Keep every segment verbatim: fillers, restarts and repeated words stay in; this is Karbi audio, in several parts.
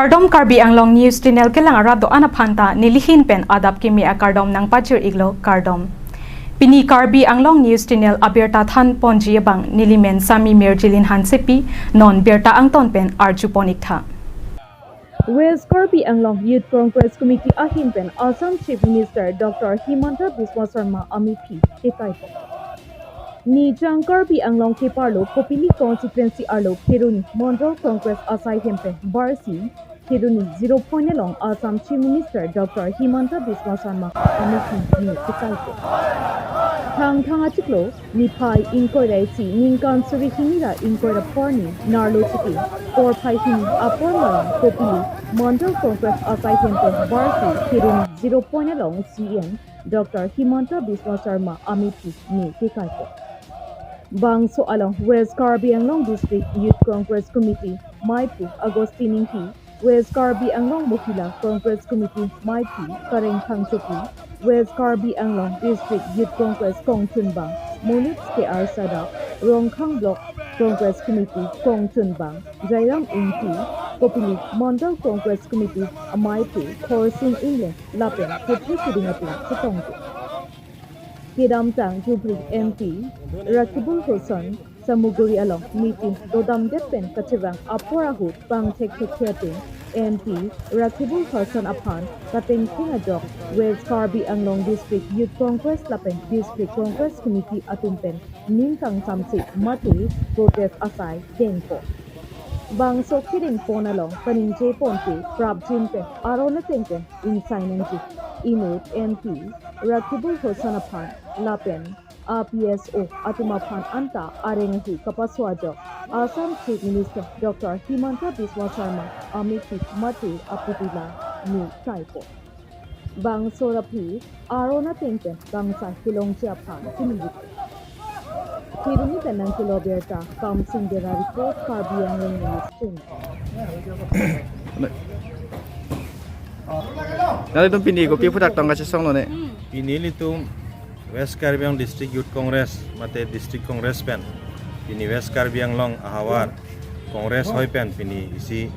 Kardom, Karbi Anglong News Channel kelang arat do-an aphan ta nelihin pen adap kimi akardom nangpajir-iklo, kardom. Pini Karbi Anglong News Channel abirta thanponji abang nelimen Sami Mirjilin Hansepi, non birta angton pen arjupon-iktha. West Karbi Anglong Youth Congress Committee ahin pen Assam Chief Minister Doctor Himanta Biswa Sarma amephi kekaipo. Nijang Karbi Anglong keparlo Kopili constituency arlo Kheroni Mandal Congress asai hem pen barsi Kheroni Zero Point along Assam Chief Minister Doctor Himanta Biswa Sarma amephi ne kekaipo. Thangthang achiklo niphai ingkoi ra isi ningkan suri hini ra ingkoi ra phongo arni nerlo chitin porphai hini apor Marang Kopili Mandal Congress asai hem pen barsi Kheroni Zero Point along C E M Doctor Himanta Biswa Sarma amephi ne kekaipo. Bangso along West Karbi Anglong District Youth Congress Committee maiphu Augustine Ingti, West Karbi Anglong Mohila Congress Committee maiphi Kareng Phangchopi, West Karbi Anglong District Youth Congress kongchunbang Monit K R Sada, Rongkhang Block Congress Committee kongchunbang Jairam Ingti, Kopili Mandal Congress Committee amaiphu Khorsing Ingleng lapen kethe keding atum chetongdun. Kedamtang Dhubri M P Rakibul Hussain Samuguri along meeting dodamdet pen kachevang apor ahut pangthek thekthe atum M P Rakibul Hussain aphan katengteng ajok West Karbi Anglong District Youth Congress lapen District Congress Committee atum pen ning kangsamse mate protest asai dengpo. Bangso kedengpon along kaningjeponpe prapjin pen aron ateng pen ingsai nangji inut M P Rakibul Hussain aphan lapen a P S O atum aphan anta areng ahi kapaso ajok Assam Chief Minister Doctor Himanta Biswa Sarma amephi mate aputila ne kaipo. Bangso aphi aron ateng pen kangsai kelongji aphan chiningri. Kheroni pen nangkelo birta Kamsing Dera report, Karbi Anglong News Channel. Nanglitum pini kopi aphuthak tong kachesonglo ne? Pini ilitum West Karbi Anglong District Youth Congress mate District Congress pen pini West Karbi Anglong ahavar Congress hoi pen pini isi,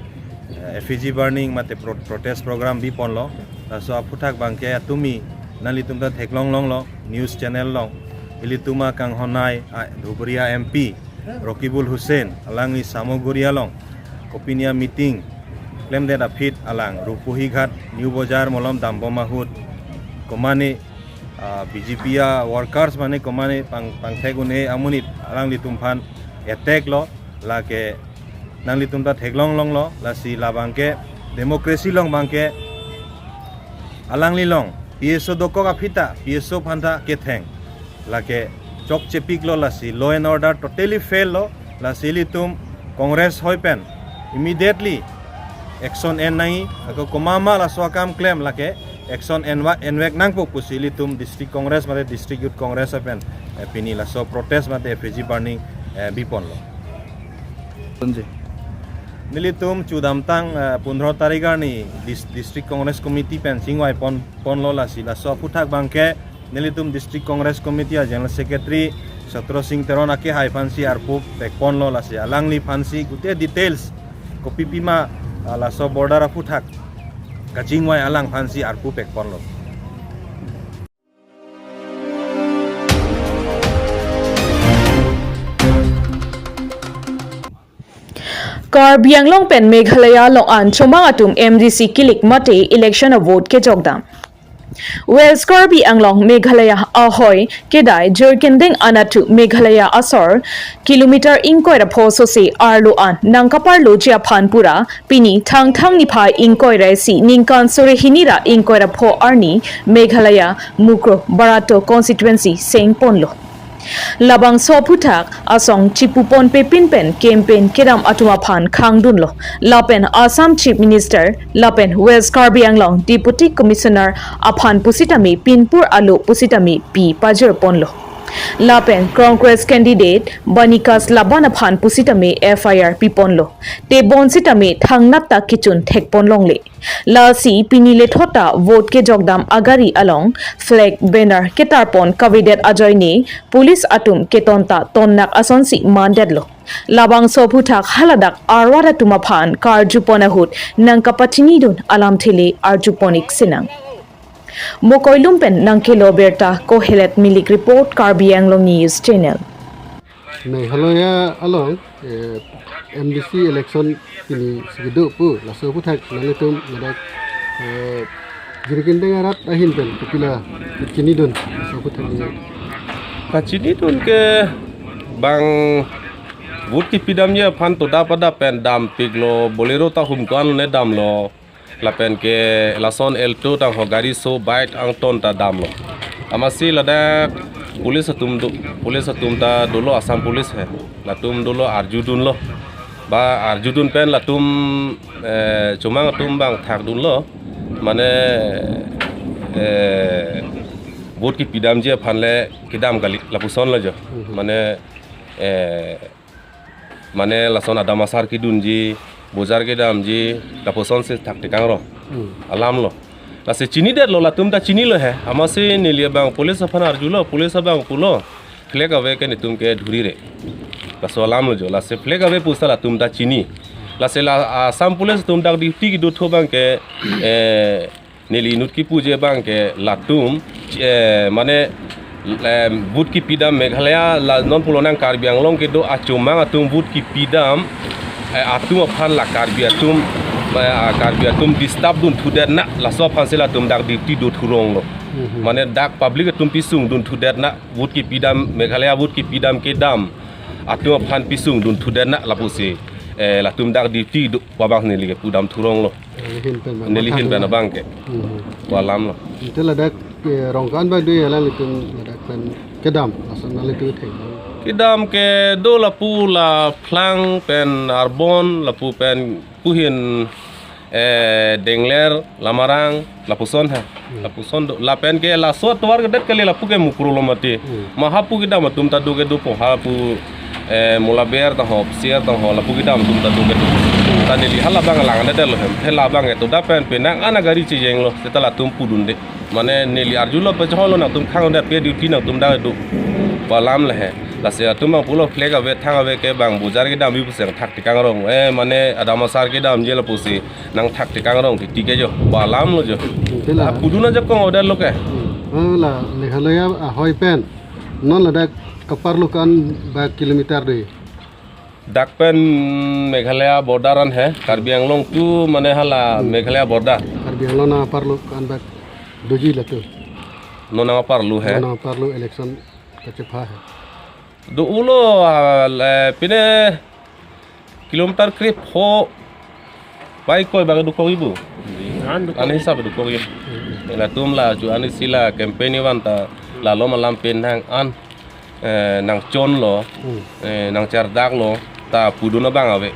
eh, effigy burning mate pro-, protest program biponlo. Laso aphuthak abangke atumi nanglitum ta theklong longlo news channel along. Ilitum akanghonei a Dhubri a M P Rakibul Hussain alangli Samuguri along kopini a meeting klemdet aphi alang Rupuhi Ghat New Bazaar malom dambom ahut komane, ah, B J P a workers mane komane pang, pangthek un-e amonit alanglitum aphan attack lo, lake nanglitum ta theklong longlo, lasi labangke democracy along abangke alangli along P S O dokok aphi ta P S O aphan ta ketheng, lake chokchepiklo, lasi law and order totally fail lo, lasi ilitum Congress hoi pen immediately action en nangji, ako komat ma laso akam klem lake action enva-, envek nangpo pusi ilitum District Congress mate District Youth Congress hoi pen, eh, pini laso protest mate effigy burning, eh, biponlo. Tunji. Nelitum chudamtang, eh, pundro tarik arni dis-, District Congress Committee pen chingvai pon, ponlo, lasi laso aphuthak abangke nelitum District Congress Committee a General Secretary Satro Singh Teron akehai aphansi arpu pekponlo, lasi alangliphansi gute details kopipi ma, ah, laso border aphuthak kachingvai alangphansi arpu pekponlo. Karbi Anglong pen Meghalaya along an chomang atum M D C kilik mate election a vote kejokdam. West Karbi Anglong Meghalaya ahoi kedai jirkinding anatthu Meghalaya asor kilometer ingkoi ra pho sose arlo an nangkaparloji aphan pura pini Thangthang niphai ingkoi ra isi ningkan suri hini ra ingkoi ra pho arni Meghalaya Mukroh Barato constituency sengponlo. Labangso aphuthak asong chipuponpe pinpen campaign kedam atum aphan khangdunlo. Lapen Assam Chief Minister lapen West Karbi Anglong Deputy Commissioner aphan pusitame pinpur alo pusitame pi pajirponlo. Lapen Congress candidate Banikas Laban aphan pusitame F I R piponlo. Tebon sitame thangnat ta kechun thekpon longle. Lasi pini lethot ta vote kejokdam agari along flag banner ketarpon kavedet ajoine police atum keton ta tonnak asonsi mandetlo. Labangso aphuthak haladak arwat atum aphan karjupon ahut nangkapachinidun alamthe le arjupon-ik sinang. Mokoilum pen nangkelo birta Kohelet Milik report, Karbi Anglong News Channel. Meghalaya along, eh, M D C election pini si kedo pu, laso aphuthak nanglitum ladak, eh, Jirikindeng arat ahin pen kopilo chinidun, laso aphuthak neli. Kachinidun ke bang vote kepidamji aphan toda pada pen dampiklo, Bolero ta hum ko-an ne damlo. Lapen ke lason Alto tangho gari so bike angton ta damlo. Amatsi ladak police atum do, police atum ta dolo, Assam Police he. Latum dolo arjudunlo. Ba arjudun pen latum, eh, chomang atum bang thakdunlo. Mane, eh, vote kepidamji aphan le kedam kali, lapusonlo jo. Mhm. Mane, eh, mane lason adam asar kedunji, bojar kedamji, lapusonsi thakthik kangrong. Hmm. Alamlo. Lasi chinidetlo, latum ta chinilo he. Amatsi neli abang police aphan arjulo, police abang pulo, flag ave ke netum ke dhurire. Laso alamlo jo. Lasi flag ave pusi latum ta chini. Lasi la Assam Police atum dak duty kedothu abang ke, eh, neli inut kipuji abang ke latum, eh, mane, eh, vote kepidam Meghalaya la non pulo nang Karbi Anglong kedo achomang atum vote kepidam, eh, atum aphan la Karbi atum, eh, Karbi atum disturb dunthudet na, laso aphansi latum dak duty dothuronglo. Mhm. Mane dak public atum pisung dunthudet na, vote kepidam, Meghalaya vote kepidam kedam atum aphan pisung dunthudet na lapusi, eh, latum dak duty do, wabang neli kepudam thuronglo. Neli ahin pen bang. Neli ahin pen mathang abang ke. Hmm. Walam lo. Ante ladak, eh, rong ko-an bang do ya, alanglitum ladak pen kedam, lason nanglitum thek. Kedam ke do lapu la Phlang pen Arbon, lapu pen pu ahin, eh, Dengler, Lamarang, lapuson ha. Hmm. Lapuson do. Lapen ke laso atovar kedet kali, lapu ke Mukroh lo mati. Hmm. Ma hapu kedam atum ta do kedo po, hapu, eh, Molaber tangho, Psiar tangho, lapu kedam atum ta do kedo. Ta neli halabang langdetlo hem. Halabang ke toda pen penang ana gari chejenglo, seta latum pudunde. Mane neli arjulo, pacheholo, nangtum khang undet, pe duty nangtum dak do. Walam le he. Lasi atum bang pulo flag ave, thang ave ke bang bojar kedamji pusi nang thakthik kangrong. Eh, mane adam asar kedamji lapusi nang thakthik kangrong titi ke jo. Walam lo jo. Ante la. Ah, pudun ajakong oda lo ke. Hmm. Oh, la Meghalaya ahoi pen non ladak kaparlo ko-an bak kilometer do? Dak pen Meghalaya border an he, Karbi Anglong tu mane hala Hmm. Meghalaya border. Karbi Anglong nang aparlo ko-an bak doji latum? Non nang aparlo he. Non nang aparlo election kachepha he. Do-ulo, ah, le, pine kilometer krepho pai koi bak dokok ibu. An dokok. An hisap dokok ibu. Hmm. Latum la ju an isi la campaign ivan ta la lom alam pen nang an, eh, nang chonlo, Hmm. eh, nang chardaklo, ta pudun abang ave.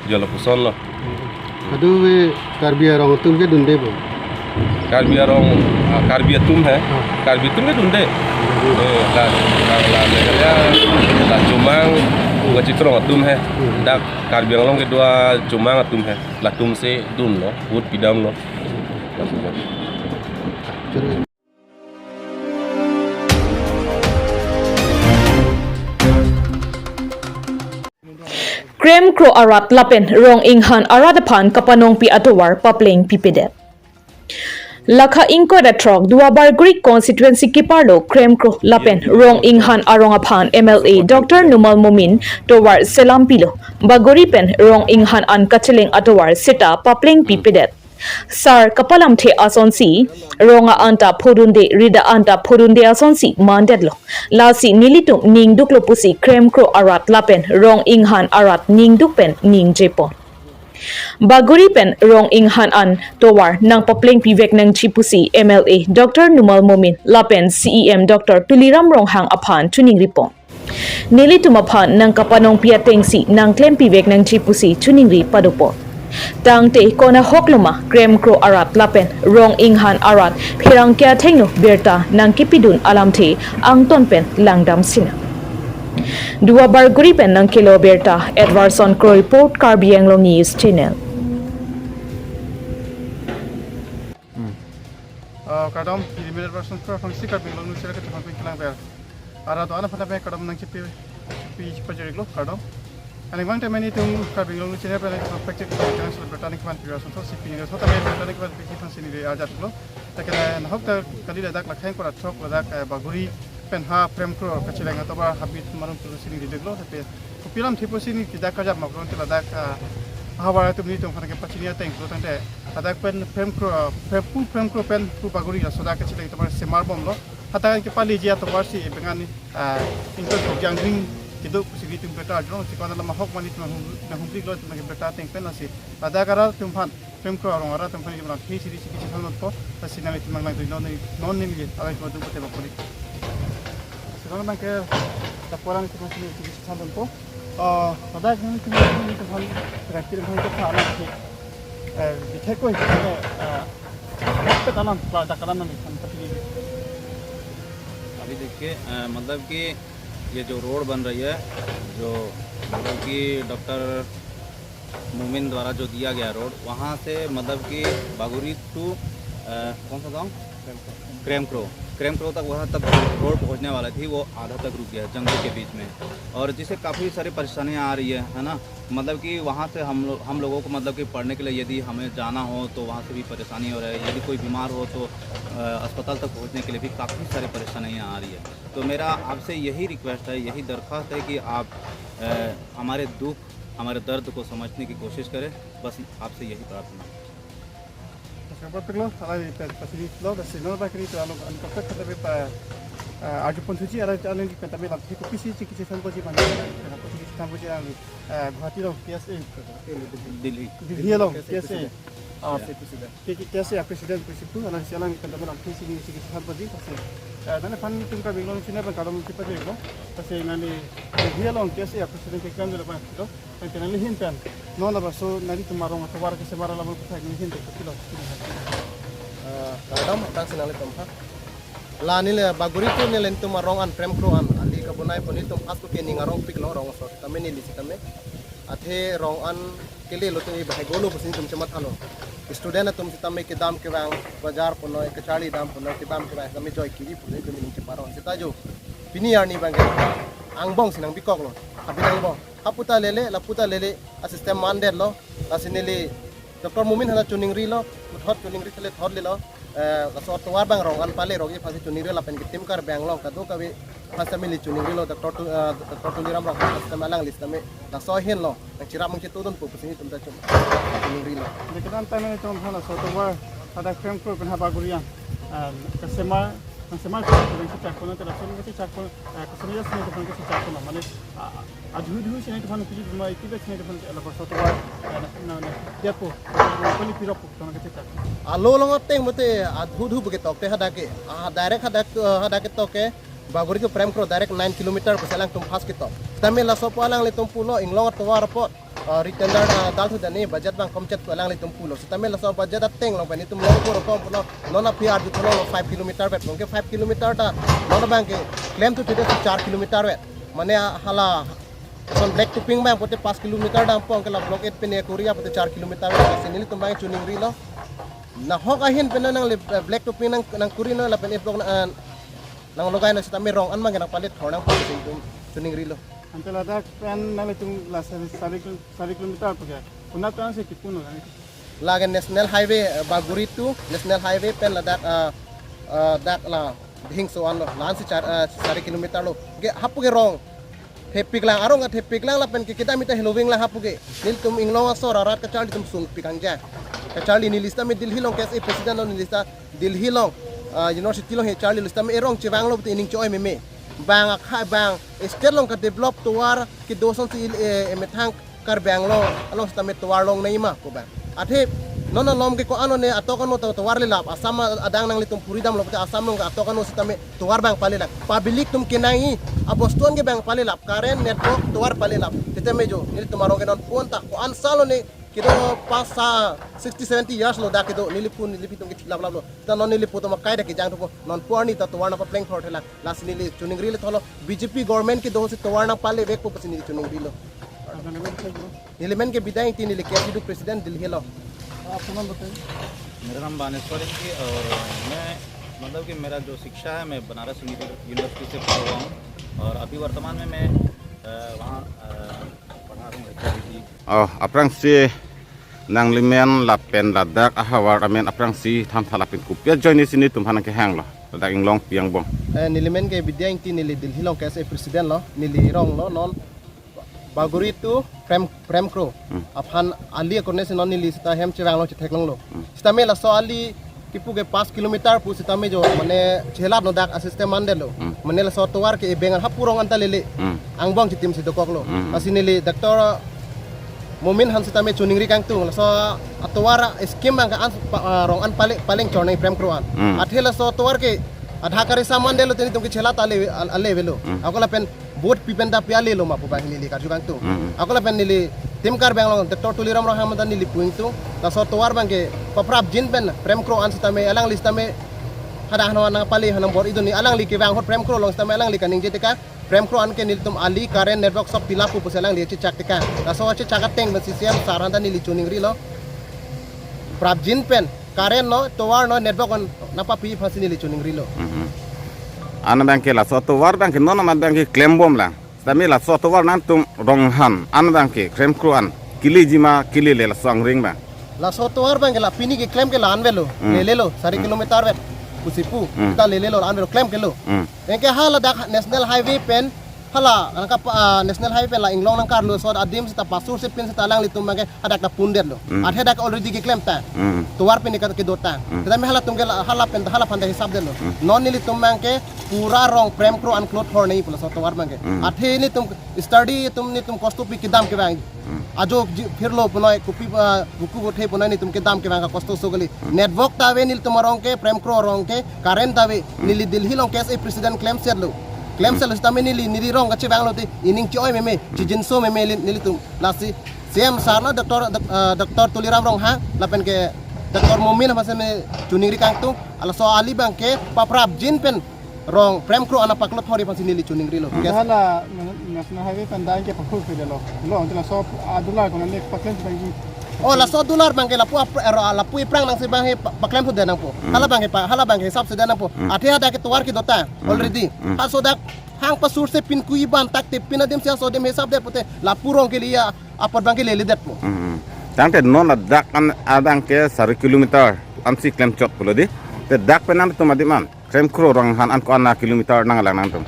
Jo lapuson lo. Hmm. Kadokave Karbi arong atum ke dunde bo? Karbi arong, ah, Karbi atum he. Ah. Karbi atum ke dunde. Dunde. Eh, la, la, la, la, la, la chomang, kachikrong atum he. Hmm. Dak Karbi Anglong kedo achomang atum he. Latumsi dunlo, vote pidamlo. Kremkro arat lapen rong inghan arat aphan kapanongpi atovar paplengpipedet. Lakha ingkoi ra throk Duar Bagori constituency keparlo Kremkro lapen rong inghan arong aphan M L A Doctor Numal Momin tovar selampilo. Bagori pen rong inghan an kacheleng atovar seta paplengpipedet. Sar kapalamthe asonsi, rong a-an ta phodunde, rit a-an ta phodunde asonsi mandetlo. Lasi nelitum ningduklo pusi Kremkro arat lapen rong inghan arat ningduk pen ningjepon. Bagori pen rong inghan an tovar nangpaplengpivek nangji pusi M L A Doctor Numal Momin lapen C E M Doctor Tuliram Ronghang aphan chiningripon. Nelitum aphan nangkapanongpi atengsi nangklempivek nangji pusi chiningri padopon. Tangte konat ahok loma Kremkro arat lapen rong inghan arat pherangke athengno birta nangkepidun alamthe angton pen langdam sinang. Duar Bagori pen nangkelo birta Edwardson Kro report, Karbi Anglong News Channel. Hmm. Ah, kardom, pini Edwardson Kro aphan si Karbi Anglong News Channel kethan pen kelang ber. Arat do-an aphan pen kardom nangchipi, pi pajiriklo, kardom. Aningvang temen itum Karbi Anglong channel pen itum protected channel solo bertani keman pira sonso si pini sonso temen bertani keman pisi phan sini de ajat lo. Takena nahok ta kali ladak lakhai kora throk ladak, eh, Bagori pen ha Prem Kro kacheleng atovar habit marum pulo sini di deglo tapi kopi alam thipo sini tidak kerja makron ke ladak, eh, havar atum nitum phan ke pachini ateng lo tangte ladak pen Prem Kro, Prem pu Prem Kro pen pu Bagori ya soda kacheleng atovar semar bomlo. Hata ke pali ji atovar si bengan, eh, ingkoi kok jang ring kedo pusi nitum berta jong si kona lama hok mani tum nahum nahum lo tum ke berta ateng pen si ladak arat atum phan Prem Kro arong arat atum phan itum phan phi siri siki chithang nonpo, lasi nanglitum nanglang dui non ni, non ni ye, alai tum atum pute bapuri. Sekarang nang ke laporan itum phan siri siki chithang nonpo. Oh, ladak nanglitum phan itum phan, terakhir phan ke tha alam ke, eh, bithek koi, eh, pet alam, ladak alam nang itum phan pati. अभी देखिए, अ, मतलब कि ये जो रोड बन रही है, जो मतलब कि डॉक्टर मोमिन द्वारा जो दिया गया रोड, वहाँ से मतलब कि बागुरी टू, अ, कौन सा गांव? क्रेमक्रो। क्रेमक्रो तक, वहाँ तक रोड पहुँचने वाला थी, वो आधा तक रुक गया जंगल के बीच में, और जिससे काफ़ी सारी परेशानियाँ आ रही है, है ना? मतलब कि वहाँ से हम लोग, हम लोगों को मतलब कि पढ़ने के लिए यदि हमें जाना हो तो वहाँ से भी परेशानी हो रही है, यदि कोई बीमार हो तो, अ, अस्पताल तक पहुँचने के लिए भी काफ़ी सारी परेशानियाँ आ रही है। तो मेरा आपसे यही रिक्वेस्ट है, यही दरख्वास्त है कि आप, अ, हमारे दुख, हमारे दर्द को समझने की कोशिश करें, बस आपसे यही प्रार्थना है। Sekarang perlu, kalau di pas di lo, pas di lo, pas di lo, alok, alok, apa kata apa, eh, arju pon suci, ada, ada lagi kata apa, tapi kopi si, cik, cik, sampo si, mana, kopi si, sampo si, alok, eh, Guwahati lo, K S A. Delhi. Delhi lo, K S A. Ah, K S A president. Ke, ke, K S A president, president, alok, si, alok, kata apa, kopi si, cik, cik, sampo si, pas di. Eh, dan pan, tum Karbi Anglong channel, pan kalau mungkin pas di lo, pas di, nani, Delhi lo, K S A president, ke kan, lo, pas di lo. Tangte nanglihin pen non labangso nanglitum arong atovar kesemar alam aphuthak nanglihin pen kopilo? Eh, kardom tangsi nanglitum aphan. La neli Bagori tu nelitum arong an Prem Kro an, ali kabonai pon itum pas ko ke ning arong piklo rong aso tame neli sitame. Athe rong an kele lo tumi bahai golo pusi itum chemathalo. Student atum sitame kedam kevang bajar punoi, kacharli dam punoi, kedam kevang tame joi kivi pusi itum ning cheparong sita jo. Pini arni abang ke angbong si nangbikoklo. Abin angbong. Hapu ta lele, lapu ta lele, a system mandetlo, lasi neli Doctor Momin aphan ta choningrilo, thot choningri thele thot lelo, eh, laso atovar abang rong an pale rok ji aphansi choningri lapen ke team Karbi Anglong kadokave aphan sitame neli choningrilo, Doctor Tu-, eh, Doctor Tuliram Ronghang aphan sitame alangli sitame laso ahinlo, nangcherap nangchetudunpo pusi itum ta chom choningrilo. Dikit an time itum aphan laso atovar hadak Prem Kro pen ha Bagori an, eh, kesemar, kesemar pen kachechak pon, laso kachechak pon, eh, kesemar si itum aphan kachechak pon, mane, ah, adhu adhu si itum aphan piji bima iti bek si itum aphan laso atovar, eh, na, na, na, dia po, pali pirok po, itum aphan kachechak. Alo along ateng mate adhu adhu bagi tok te hadak ke, ah, direct hadak, eh, hadak ke tok ke, Bagori ke Prem Kro direct nine kilometer pusi alangtum pas ketok. Tame laso pu alanglitum pulo inglong atovar apot, ah, retender, ah, dal thu dani budget abang komchet pu alanglitum pulo. Sitame laso budget ateng along pen itum long puro kom pulo. Non aphi arju pulo five kilometer vet. Bangke five kilometer ta non abang ke klem thu thide char kilometer vet. Mane, ah, hala son black topping abang pote pas kilometer dam pong ke la block eight pen ekuri apot char kilometer vet. Lasi nelitum abang choningrilo. Nahok ahin pen nangli, eh, black topping nang, nangkuri non lapen eight block na, eh, nanglogai non sitame rong an abang ke nangpalit thor nangpo pusi itum choningrilo. Ante ladak pen nanglitum la sari, sari kil-, sari kilometer pu ke. Konat pen si kipu non kan? Lake National Highway, eh, Bagori to National Highway pen ladak, eh, eh, dak la Dihingso anlo. La-an si char, eh, sari kilometer lo. Ke hapu ke rong thepiklang, arong thepiklang lapen ke kedam ita heloving lang hapu ke. Nelitum inglong asor arat kacharli atum sungpik ang ja. Kacharli neli sitame Delhi along K S A president lo, neli sita Delhi along, ah, university along he charli lo sitame erong chevanglo puti ining choi meme. Bang akhai bang state along ke develop tovar kedo asonsi, eh, eh, methang Karbi Anglong along sitame tovar longnangji ma pu abang. Athe non alom ke ko-an one atok ano to-, tovar lelap. Assam adang nanglitum puri damlo puti Assam along ke atok ano sitame tovar abang palelap. Public atum kenangji abostu an ke abang palelap. Current, network, tovar palelap. Sitame jo nelitum arong ke non pon ta ko-an sal one kedo pas sa sixty seventy years lo dak kedo neli pu neli pi atum ke thilap lap lo. Ta non neli pu atum akai dak kejang thupo. Non pu arni ta tovar nangpapleng thor thelang. Lasi neli choningrilo thotlo. B J P government kedo si tovar nangpalevekpo pusi neli choningrilo. Neli men ke Bidya Ingti, neli K S A D U president Delhi lo. आप नाम बताइए। मेरा नाम बानेश्वर है जी, और मैं, मतलब कि मेरा जो शिक्षा है, मैं बनारस यूनि-, यूनिवर्सिटी से पढ़ा हुआ हूँ, और अभी वर्तमान में मैं, अ, वहाँ, अ, Oh, aphrangsi nanglimen lapen ladak ahavar amen aphrangsi than tha lapen kopi ajoine si nelitum aphan nangkehanglo. Ladak inglong pi angbong. Eh, nelimen ke Bidya Ingti, neli Delhi along K S A president lo, neli rong lo non Bagori to Prem, Prem Kro. Hmm. Aphan ali akorne si non neli sita hem chevanglo, chetheklonglo. Hmm. Sitame laso ali kipu ke pas kilometer pu sitame jo mane chelat no dak a-system mandetlo. Hmm. Mane laso tovar ke ebeng an hapu rong anta lele. Hmm. Angbong chitim si dokoklo. Hmm. Lasi neli Doctor Momin aphan sitame choningri kangtung. Laso atovar scheme abang ke an pa-, ah, rong an pale-, paleng chornei Prem Kro an. Hmm. Athe laso tovar ke adha kari saman detlo, tini tum ke chelat ale, ale avelo. Hmm. Ako lapen vote pi pen ta pi alelo ma pu abang neli karju kangtung. Mm, mm. Ako lapen neli Team Karbi Anglong Doctor Tuliram Ronghang mata neli pu ingtung. Laso tovar abang ke paprapjin pen Prem Kro an sitame alangli sitame hadak hano nangpale hanang bor-idunji, alangli kevang ahut Prem Kro along sitame alangli kaningje teka. Prem Kro an ke nelitum ali, current, network sob pi lapu pusi alangli chechak teka. Laso chechak ateng pensi C M sir aphan ta neli choningrilo. Prapjin pen current no, tovar no, network no nangpapi aphansi neli choningrilo. Mhm. An abang ke laso tovar abang ke non amat abang ke klembomlang. Sitame laso tovar nangtum rong aphan an abang ke Prem Kro an keleji ma kelele laso angring abang? Laso tovar abang ke la pini keklem ke la-an avelo. Hmm. Lelelo, sari Hmm. kilometer vet pusi pu. Hmm. Ta lelelo, la-an avelo, klem kelo. Hmm. Anke haladak National Highway pen, hala, nangkap, ah, National Highway pen la inglong nangkarlu so adim sita pasur si pin sita alanglitum abang ke hadak ta pundetlo. Mm. Athe dak already keklem ta. Mm. Tovar pini ke, kedo ta. Mm. Tetapi halatum ke la, hala pen, hala aphan ta hisap detlo. Mm. Non nelitum abang ke pura rong Prem Kro an klot hornei pu laso tovar abang ke. Mm. Athe nelitum study atum nelitum kosto pi kedam kevang. Mm. Ajo ji-, phirlo punoi kopi, ah, buku bothe punoi nelitum kedam kevang ka kosto so kali. Mm. Network ta ave nelitum arong ke, Prem Kro arong ke, current ta ave. Mm. Neli Delhi along K S A president klemsetlo. Klemsetlo Mm. sitame neli, neli rong kachevanglo te, ining chi-oi meme, Mm. chijinso meme li-, nelitum. Lasi C M sir no Doctor, Doc-, eh, Doctor Tuliram Ronghang, lapen ke Doctor Momin aphan sitame choningri kangtung, laso ali abang ke paprapjin pen rong Prem Kro an nangpaklot horji aphansi neli choningrilo. Hmm. Yes. Hala na-, National Highway pen dang ke pakhur pe lo. Lo, ante laso adular ko ne paklem si bang. Oh, laso adular abang ke lapu ap-, eh, ro-, lapu iphrang nangsi abang he pa-, paklem sudah nangpo. Hmm. Hala abang he pa-, hala abang he hisap sudah nangpo. Hmm. Athe hadak ke tovar kedo ta Hmm. already. Hmm. Haso dak hang pasur si pin kui ban tak te pin adim si haso adim hisap det pute lapu rong ke liya apot abang ke lele detpo. Hmm. Tangte non ladak an abang ke sari kilometer ansi klemchot pulo di. Te dak pen nangtum adim an Prem Kro rong aphan an ko-an a kilometer nanglang nangtum?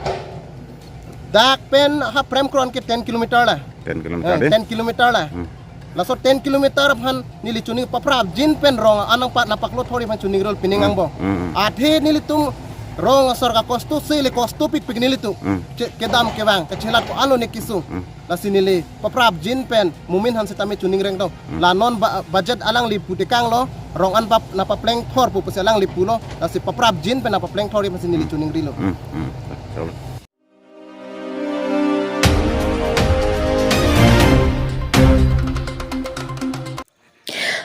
Dak pen ha Prem Kro an ke ten kilometer la. Ten kilometer Eh, di? ten kilometer la. Hmm. Laso ten kilometer aphan neli choning paprapjin pen rong an nangpa-, nangpaklot horji aphan choningrilo pining Hmm. angbong. Hmm, hmm. Athe nelitum rong asor ka kosto si le kosto pikpik nelitum. Hmm. Che-, kedam kevang, kachelat ko alo ne kesung. Hmm. Lasi neli paprapjin pen Momin aphan sitame choningreng tong. Hmm. La non ba-, budget alangli pu tekanglo, rong an pap-, nangpapleng thor pu pusi alangli pulo, lasi paprapjin pen nangpapleng thorji aphansi neli Hmm. choningrilo. Hmm, hmm. Chalo.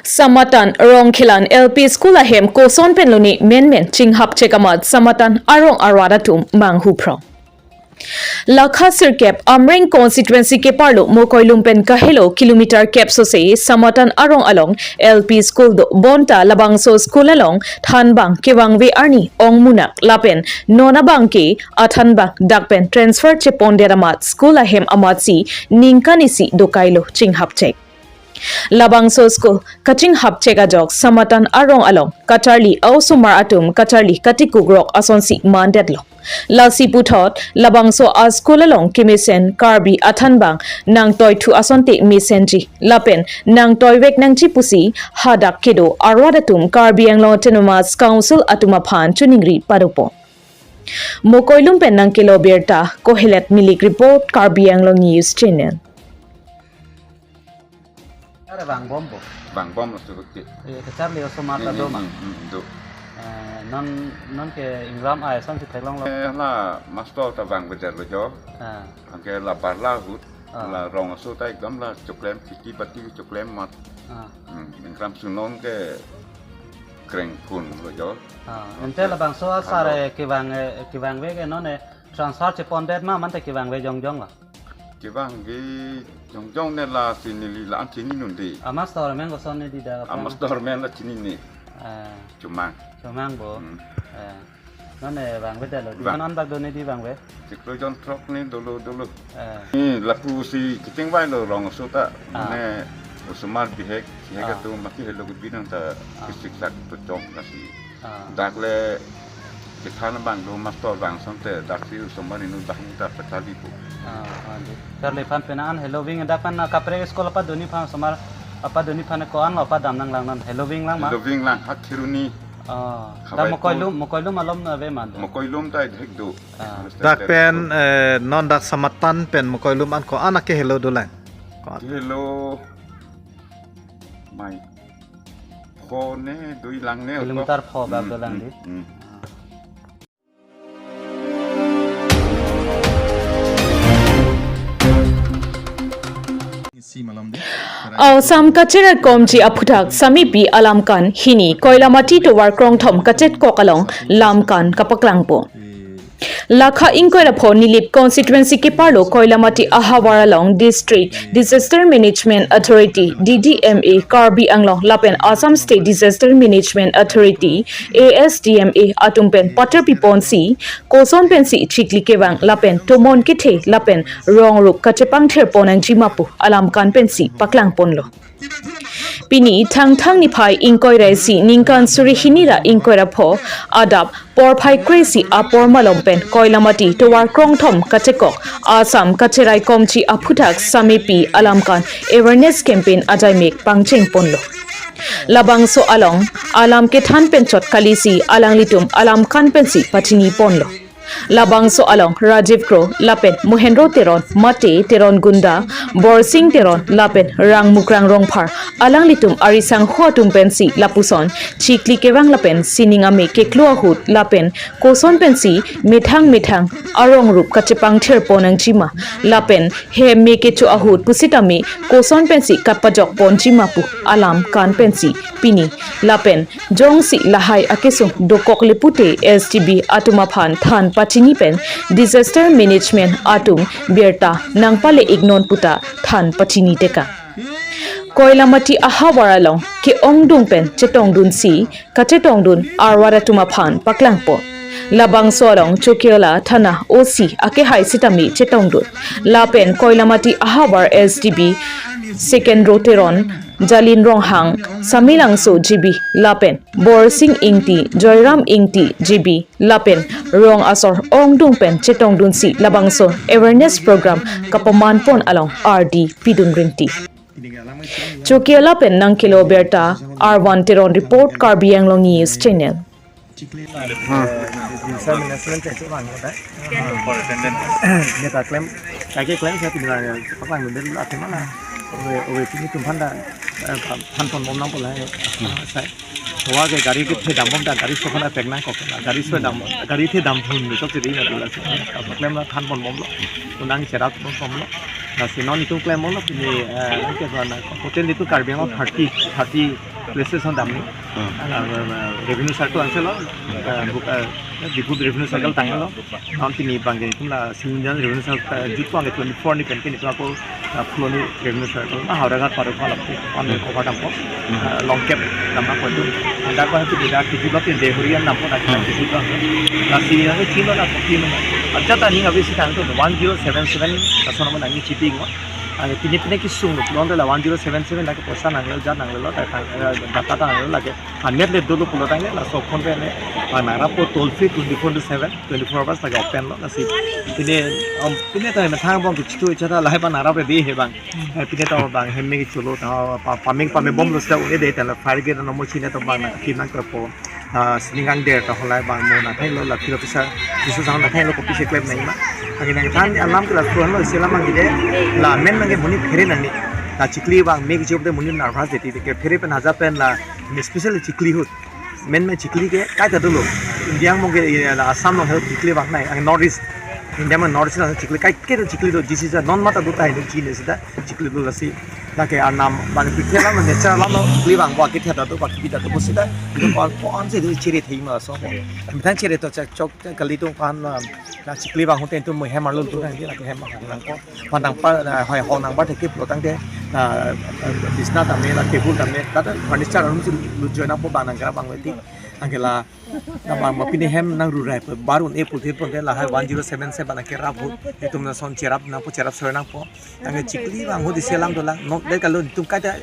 Samatan Rongkhelan L P School ahem koson pen lone menmen chinghapchek amat Samatan arong arat atum manghu phrong. Lakha sirkep Amreng constituency keparlo Mokoilum pen kahelo kilometer kep sose Samatan arong along L P school do, bonta labangso school along thanbang kevangve arni ongmunak lapen non abang ke athanbang dak pen transfer chepondet amat school ahem amatsi ningkan isi dokailo chinghapchek. Labangso school kachinghapchek ajok Samatan arong along kacharli a-osomar atum kacharli katikukrok asonsi mandetlo. Lasi puthot labangso a-school along kemesen Karbi athanbang nangtoithu asonte mesenji lapen nangtoivek nangji pusi hadak kedo arat atum Karbi Anglong Autonomous Council atum aphan choningri padopo. Mokoilum pen nangkelo birta Kohelet Milik report, Karbi Anglong News Channel. Are vangbom bo. Vangbom lo suruti. Eh, kacharli osomar ta do ma. Hmm, hmm, do. Eh, non, non ke ingram ai asonsi theklonglo. Eh, la master ta vang bejar lo jo. Ah. Anke la barla ahut. Ah. La rong aso ta ekdom la choklem, kheti bati choklem mat. Ah. Hmm, ingram sunong ke krengkun lo jo. Ah, ante labangso asar, eh, kevang, eh, kevangve ke non, eh, transfer chepondet ma mante kevangve jongjong lo. Kevangve jongjong ne lasi neli la-an chini nunde. A-master amen koson ne di dak a-master amen la chinine. Ah. Chomang. Chomang bo. Hmm. Eh. Non, eh, vangvedetlo. Vang. Konon bak do neli vangve? Chiklo jon throk ni dolo dolo. Eh. Ni lapusi kachingvailo rong aso ta. Ah. Mane osomar bihek, bihek Ah. atum maki helo ke binong ta Ah. kisik sak tu chong kasi. Ah. Dak le kethan abang do master bang asonte daksi osomar inut dak ta pachali pu. Ah, ah, di. Charli aphan penang an heloving dak aphan, ah, kaprek school apaduni aphan osomar apaduni aphan ko-an lo padam nanglang non heloving lang ma? Heloving lang, Hak Kheroni. Ah, Khavai dak Mokoilum, Pon. Mokoilum along ave ma do? Mokoilum ta hek do. Ah. Dak pen, eh, non dak Samatan pen Mokoilum an ko-an akehelo dolang? Ko-an? Kehelo mai pho ne dui lang ne Kilometer ko. pho bak Hmm, dolang hmm, di. hmm. Assam kacheraikomji aphuthak samepi alamkan hini Koilamati tovar krongthom kachekok along lamkan kapaklangpo. Lakha ingkoi ra pho Nilip constituency keparlo Koilamati ahavar along District Disaster Management Authority, D D M A, Karbi Anglong lapen Assam State Disaster Management Authority, A S D M A, atum pen patar piponsi koson pensi chikli kevang lapen tomon kethe lapen rong rup kachepangthir pon nangjima pu alamkan pensi paklangponlo. Pini Thangthang niphai ingkoi ra isi ningkan suri hini ra ingkoi ra pho adap porphai kre-isi apor malom pen Koilamati tovar krongthom kachekok Assam kacheraikomji aphuthak samepi alamkan awareness campaign ajaimek pangchengponlo. Labangso along alam kethan pen chot kalisi alanglitum alamkan pensi pachiniponlo. Labangso along Rajiv Kro lapen Mohendro Teron mate Teron Gunda, Borsing Teron lapen Rangmukrang Rongphar alanglitum arisangho atum pensi lapuson chikli kevang lapen sining ame keklo ahut lapen koson pensi methang methang arong rup kachepangthir pon nangjima lapen hem me kecho ahut pusitame koson pensi kapajok ponjima pu alamkan pensi pini lapen jongsi lahai akesung dokok le pute S D B atum aphan than pachini pen disaster management atum birta nangpale-iknon puta than pachini tekang. Koilamati ahavar along ke-ongdung pen chetongdunsi kachetongdun arwar atum aphan paklangpo. Labangso along Chokihola Thana O C akehai sitame chetongdun. Lapen Koilamati ahavar S D B Sekendro Teron, Jalin Ronghang, Samilangso G B, lapen Borsing Ingti, Joyram Ingti G B, lapen rong asor ongdung pen chetongdunsi labangso awareness program kapamanpon along ardi pidun ringti. Chokihola pen nangkelo birta, R one Teron report, Karbi Anglong News Channel. Disaster management pen chevang ko dai. Neta klem, kaike klem sa pini lang, paklang dun dulu athema la. Ove, ove pini tum phan da, eh, phan pon bom nangpo la, eh, sai. Tovar ke gari kethe dambom ta, gari so phan pek nangkok la, gari so dam, gari the dam thun ni sok chiri na la. Paklem la than pon bomlo. Unang cherak pon bomlo. Lasi non itum klem bomlo pini, eh, ke dua na. Hotel itum Karbi Anglong thirty, thirty places on damni. Hmm. Ah, ah, ah, revenue circle angse lo, ah, buk, ah, Diphu revenue circle tanglo. Non pini bang itum la Sinjan revenue circle, ah, jutpo angke twenty-four ni pen ke itum ako, ah, Phuloni revenue circle. Ah, Howraghat parok ko lapu, on Hmm. cover dampo. Hmm. Ah, Longkep dampo itum. Dak ko pini dak kiji bak Dehurian dampo dak Hmm. kiji bak. Lasi yang kilo na kilo. Acha ta ning abis tang tu one zero seven seven kaso nama nangi chipi ngo. Angke pini pini kesung lo, pulote la one zero seven seven lake poisa nangle, ja nangle lo, ta tang, eh, data tanglo lake. Anet le dolo pulo tangke laso aphone pen ne, ah, nangrappo toll free twenty-four into seven, twenty-four hours lake open lo, lasi. Pini, um, pini ta methang bom kichitu icha ta lahai pa nangrap ready he bang. Eh, pini ta bang hem me kicholo ta pa, paming paming bomlo seta une de ta la fire gate no mo chine ta bang na kim nangkokpo. Ah, sining angder ta holai bang mo nangthailo la philo pisa, Jisu sang nangthailo kopi si klem nangma. Angke nangthan alam ke la tuhan lo isi alam angke de, la men nangke monit phere nangni. La chikli bang me kichop de monit nervous de ti ke phere pen haja pen la, especially chikli ahut. Men men chikli ke kaita dolo. India angbong ke, eh, la Assam along he chikli bang nai, angke North East. India ma North East along chikli kaike do chikli do, jisi ja non mata do ta hai do chine seta chikli do lasi. Lake arnam bang pithe alam nature alam lo chikli bang bo akithe ta do bak kita do pusita. Itum ko-an ko-an si do chere thei ma so. Methang chere to chak chok kali tung pan la, la chikli bang hote itum hem arlo tu nang lake hem bang nangpo. Pan nang pa, na, hoi ho nang ba thekip lo tangte, na, bisna tame la table tame, kata furniture arum si lu join nangpo bang nangkra bang weti. Anke la, namar ma pini hem nang rurai pe, bar un-e pulote pulote lahai one zero seven seven anke rap ahut, itum lason cherap nangpo, cherap sore nangpo. Anke chikli abang ahut isi alam dolang, non det kalo itum kaita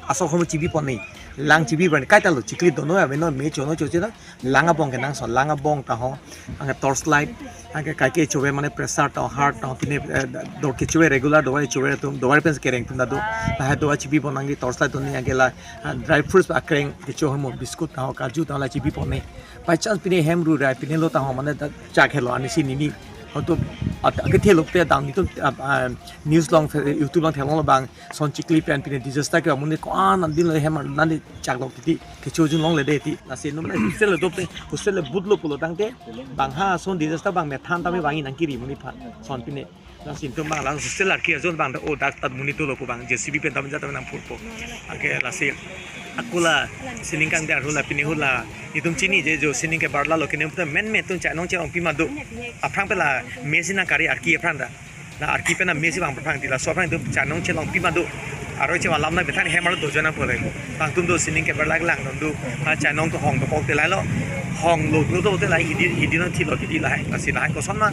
asok ahormu chibi pon ni, lang chibi pon ni, kaita lo chikli dono ya, meno me chono choche na, lang abong kenangsot, lang abong ta ho, anke torch light, anke kaike chove mane pressure ta ho, heart ta ho, pine, eh, dor kechove regular dawai chove atum, dawai pen kereng atum ta do, lahai dawai chibi pon nangji torch light doni, anke la, ah, dry fruits akreng kecho ahormu biscuit ta ho, kaju ta ho la chibi pon ni. By chance pini hem rurai pini lo ta ho mane da chak helo ani si nini. Hoto at-, akethe lo te dang nitum, ah, ah, news along, YouTube along theklonglo abang son chikli pen pini disaster ke amonit ko-an an din lo hem nani chak lo titi kecho jun longle de ti. Lasi non hostel lo dopte, hostel lo but lo pulo tangte bang ha son disaster abang methan tame bang-i nangkiri amonit aphan son pini. Lasi itum abang la hostel arki ajon abang da o dak tat amonit dolo pu abang JCB pen tame jat tame nangphurpo. Anke lasi ako la sining kangdar hula pini hula itum chinine je jo sining kebarla lo kene puta men me itum chainong chelongpi ma do. Aphrang pe la me si nangkari arki aphrang ta. La arki pen la me si abang aphrang ti laso aphrang itum chainong chelongpi ma do. Aro chevalam na bethan hem arlo dojo nangpo le. Bang atum do sining kebarla lang non do. Ha chainong to hong dokok te lahai lo. Hong lo do do te lahai hidi hidi non thilo hidi lahai. Lasi lahai koson ma,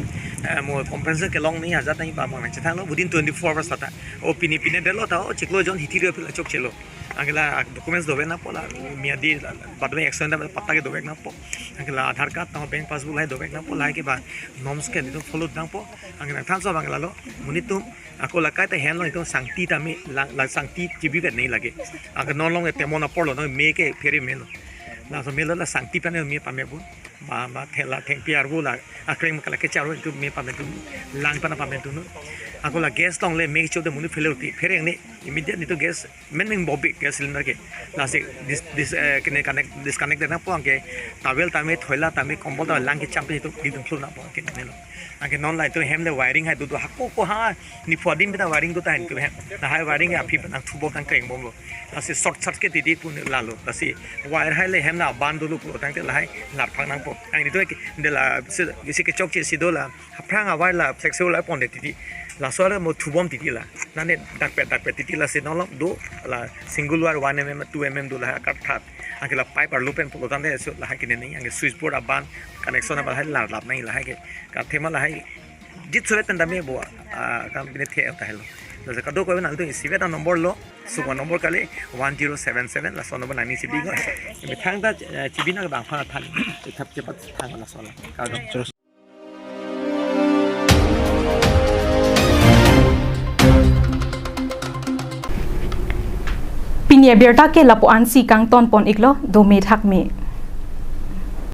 eh, mo compensation kelong ni hajar tang iba mo nangchethang lo within twenty-four hours ta. O pini pini det lo ta o chiklo jon hithiri aphi la chokche lo. Anke la documents dovek nangpo la miyadi la, la, bad me action ta patta ke dovek nangpo. Anke la Aadhaar card ta ho bank passbook lahai dovek nangpo lahai ke ba norms ke itum follow nangpo. Anke nangthanso abang lalo amonit atum ako la kaita hem lo itum sangti tame la, la sangti chibi pen ni lake. Anke non along temon apor lo non me ke phere me lo. Laso me lo la sangti pen me pame pu. Ba, ba thela thengpi arvo la akreng kala kecharo itum me pame atum lang pen pame atum. Ako la gas along le me cho de amonit phere uti phere ni immediate nitum gas men meng bobi gas cylinder ke. Lasi dis, dis, eh, kene connect, disconnect de nangpo anke towel tame thoila tame kombol tame lang kecham pen itum ding thlo nangpo anke ne lo. Anke non la itum hem le wiring hai do do hako ko ha ni pho adim beta wiring do ta itum hem. Lahai wiring aphi nangthu bom nangkreng bomlo. Lasi short circuit titi pu lalo. Lasi wire hai le hem la ban dolo pulo tangte lahai lar phang nangpo. Anke itum ke de la si, si kechokche si do la. Aphrang a wire la flexible la pon de titi. Laso le mo thubom titi la. Nane dakpet dakpet titi lasi non along do la single wire one M M, two M M do la akar that. Anke la pipe arlo pen pulo tangte so lahai kene ni anke switch board aban connection aban lahai lar lap nang lahai ke. Ka thema lahai jit suret pen tame bo, ah, kam pine the ta helo. Lasi kadokave nangtum isivet anumber lo, sukwa number kali one zero seven seven laso number nangning chibi ko. Methang ta, eh, chibi na bang aphan than. Thap chepat thang laso la. Kardom. Pini abirta ke lapu-an si kangton pon iklo, dome thakme.